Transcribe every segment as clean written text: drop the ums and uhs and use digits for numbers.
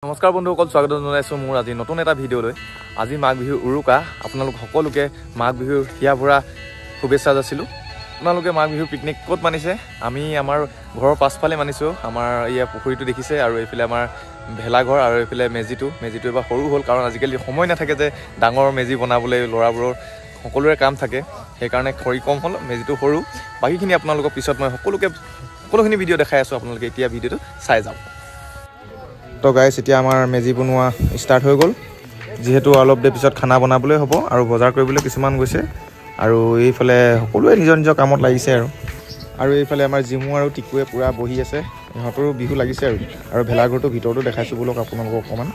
নমস্কাৰ বন্ধুসকল, স্বাগতম জনাইছোঁ মোৰ আজি নতুন এটা ভিডিঅ'লৈ। আজি মাঘ বিহুৰ উৰুকা। আপোনালোক সকলোকে মাঘ বিহুৰ হিয়া ভৰা শুভেচ্ছা যাচিলোঁ। আপোনালোকে মাঘ বিহুৰ পিকনিক ক'ত মানিছে? আমি আমাৰ ঘৰৰ পাছফালে মানিছোঁ। আমাৰ ইয়াৰ পুখুৰীটো দেখিছে আৰু এইফালে আমাৰ ভেলাঘৰ আৰু এইফালে মেজিটো। মেজিটো এবাৰ সৰু হ'ল, কাৰণ আজিকালি সময় নাথাকে যে ডাঙৰ মেজি বনাবলৈ, ল'ৰাবোৰৰ সকলোৰে কাম থাকে, সেইকাৰণে খৰি কম হ'ল, মেজিটো সৰু। বাকীখিনি আপোনালোকক পিছত মই সকলোকে সকলোখিনি ভিডিঅ' দেখাই আছোঁ, আপোনালোকে এতিয়া ভিডিঅ'টো চাই যাওক। তো গাইছ, এতিয়া আমাৰ মেজি বনোৱা ষ্টাৰ্ট হৈ গ'ল। যিহেতু অলপ দেৰি পিছত খানা বনাবলৈ হ'ব আৰু বজাৰ কৰিবলৈ কিছুমান গৈছে আৰু এইফালে সকলোৱে নিজৰ নিজৰ কামত লাগিছে। আৰু আৰু এইফালে আমাৰ জিমু আৰু টিকুৱে পূৰা বহি আছে, ইহঁতৰো বিহু লাগিছে। আৰু আৰু ভেলাঘৰটোৰ ভিতৰতো দেখাইছোঁ বোলক আপোনালোকক অকণমান।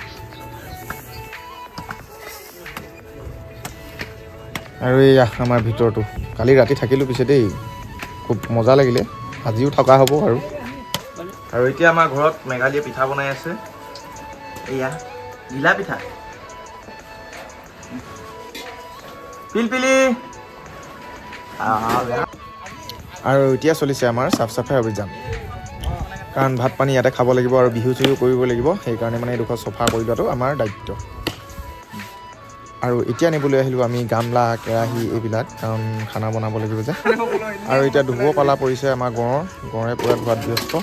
আৰু এইয়া আমাৰ ভিতৰটো, কালি ৰাতি থাকিলোঁ পিছে দেই, খুব মজা লাগিলে। আজিও থকা হ'ব। আৰু আৰু এতিয়া আমাৰ ঘৰত মেঘালীয়ে পিঠা বনাই আছে। এয়া ঘিলা পিঠা, পিলপিলি। আৰু এতিয়া চলিছে আমাৰ চাফ চাফাই অভিযান, কাৰণ ভাত পানী ইয়াতে খাব লাগিব আৰু বিহু চিহু কৰিব লাগিব, সেইকাৰণে মানে এইডোখৰ চফা কৰি লোৱাটো আমাৰ দায়িত্ব। আৰু এতিয়া নিবলৈ আহিলোঁ আমি গামলা, কেৰাহী এইবিলাক, কাৰণ খানা বনাব লাগিব যে। আৰু এতিয়া ধুব পালা পৰিছে আমাৰ গঁড়ৰ, গঁড়ে পূৰা ধোৱাত ব্যস্ত।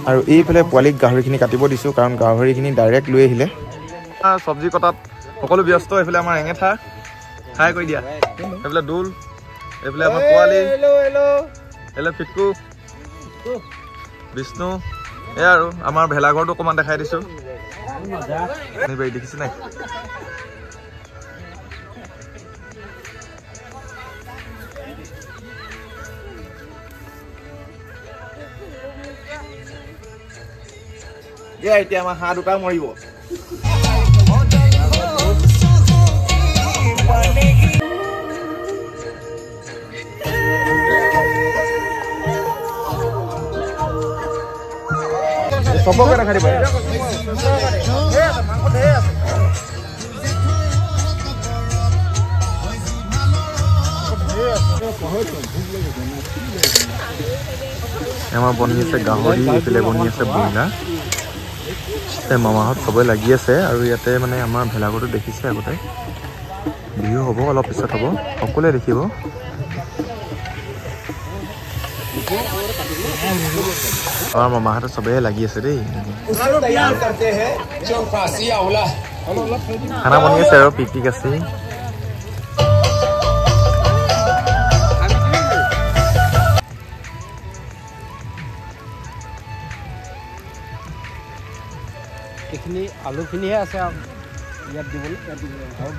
আৰু এইফালে পোৱালিক গাহৰিখিনি কাটিব দিছোঁ, কাৰণ গাহৰিখিনি ডাইৰেক্ট লৈ আহিলে। চব্জি কটাত সকলো ব্যস্ত। এইফালে আমাৰ এঙেঠা খাই কৰি দিয়া, এইফালে দোল, এইফালে আমাৰ পোৱালি, এইফালে ফিটকু, বিষ্ণু। এয়া আৰু আমাৰ ভেলাঘৰটো অকণমান দেখাই দিছোঁ, দেখিছে নাই? এতিয়া আমাৰ হাঁহ দুটা মৰিব। চবকে দেখাই দিব। আমাৰ বনি আছে গাহৰি, এইফালে বনি আছে ব্ৰইলাৰ। মামাহঁত চবে লাগি আছে। আৰু ইয়াতে মানে আমাৰ ভেলাঘৰটো দেখিছে আগতে, বিহু হ'ব অলপ পিছত হ'ব, সকলোৱে দেখিব। আমাৰ মামাহঁতে চবেই লাগি আছে দেই। খানা বনি আছে আৰু পিকনিক আছে। এইখিনি আলুখিনিহে আছে আৰু ইয়াত দিবলৈ, ইয়াত দিবলৈ আৰু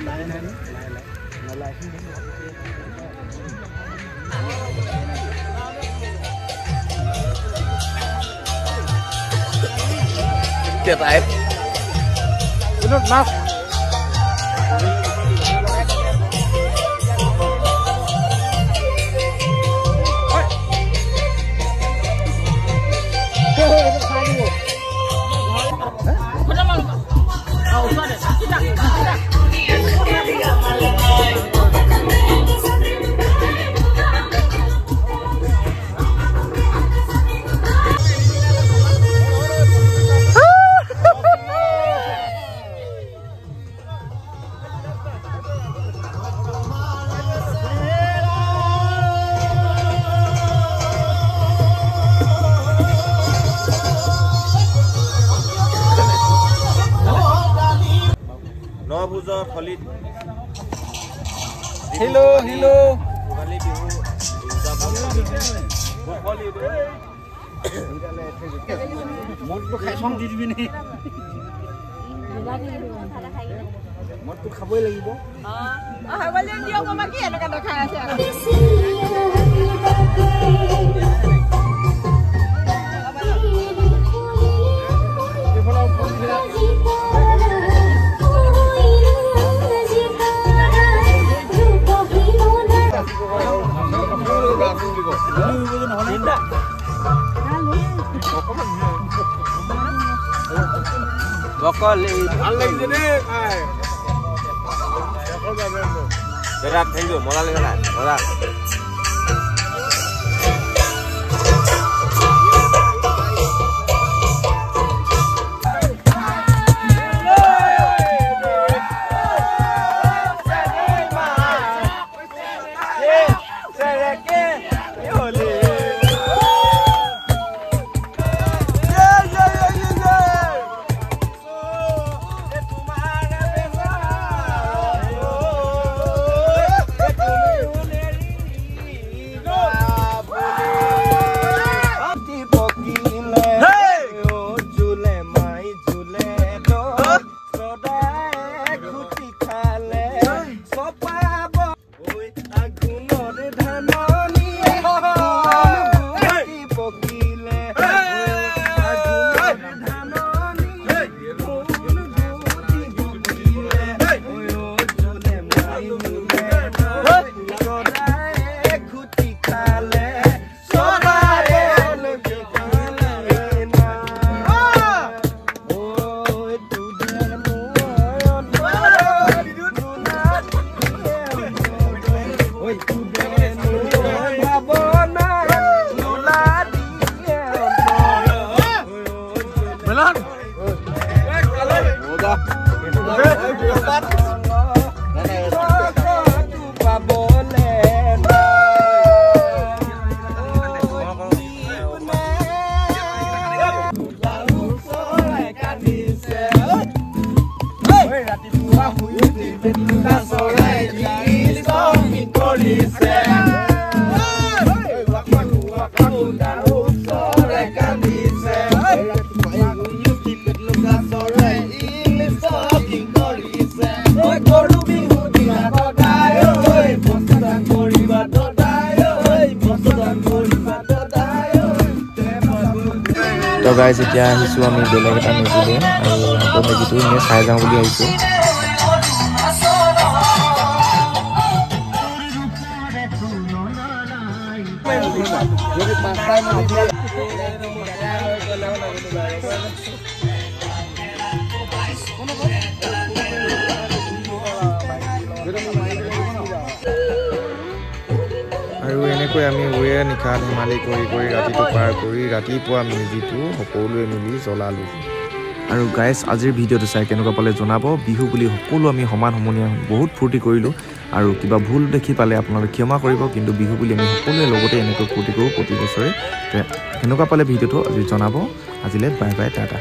নাই নাই নাই নাই নলাই। মাছ হেল্ল' হেল্ল' মদটো খাবই লাগিব। ভাল লাগিছে দেই খাই। দাদা thank U, মজা লাগিছে নাই? মজা। গাইজ, এতিয়া আহিছোঁ আমি বেলেগ এটা মেজিলৈ আৰু আকৌ মেজিটো এনেই চাই যাওঁ বুলি আহিছোঁ। আৰু এনেকৈ আমি উৰে নিশা ধেমালি কৰি কৰি ৰাতিটো পাৰ কৰি ৰাতিপুৱা মেজিটো সকলোৱে মিলি জ্বলালোঁ। আৰু গাইজ, আজিৰ ভিডিঅ'টো চাই কেনেকুৱা পালে জনাব। বিহু বুলি সকলো আমি সমান সমনীয়া বহুত ফূৰ্তি কৰিলোঁ আৰু কিবা ভুল দেখি পালে আপোনালোকে ক্ষমা কৰিব, কিন্তু বিহু বুলি আমি সকলোৱে লগতে এনেকৈ ফূৰ্তি কৰোঁ প্ৰতি বছৰে। কেনেকুৱা পালে ভিডিঅ'টো আজি জনাব। আজিলৈ বাই বাই, টাটা।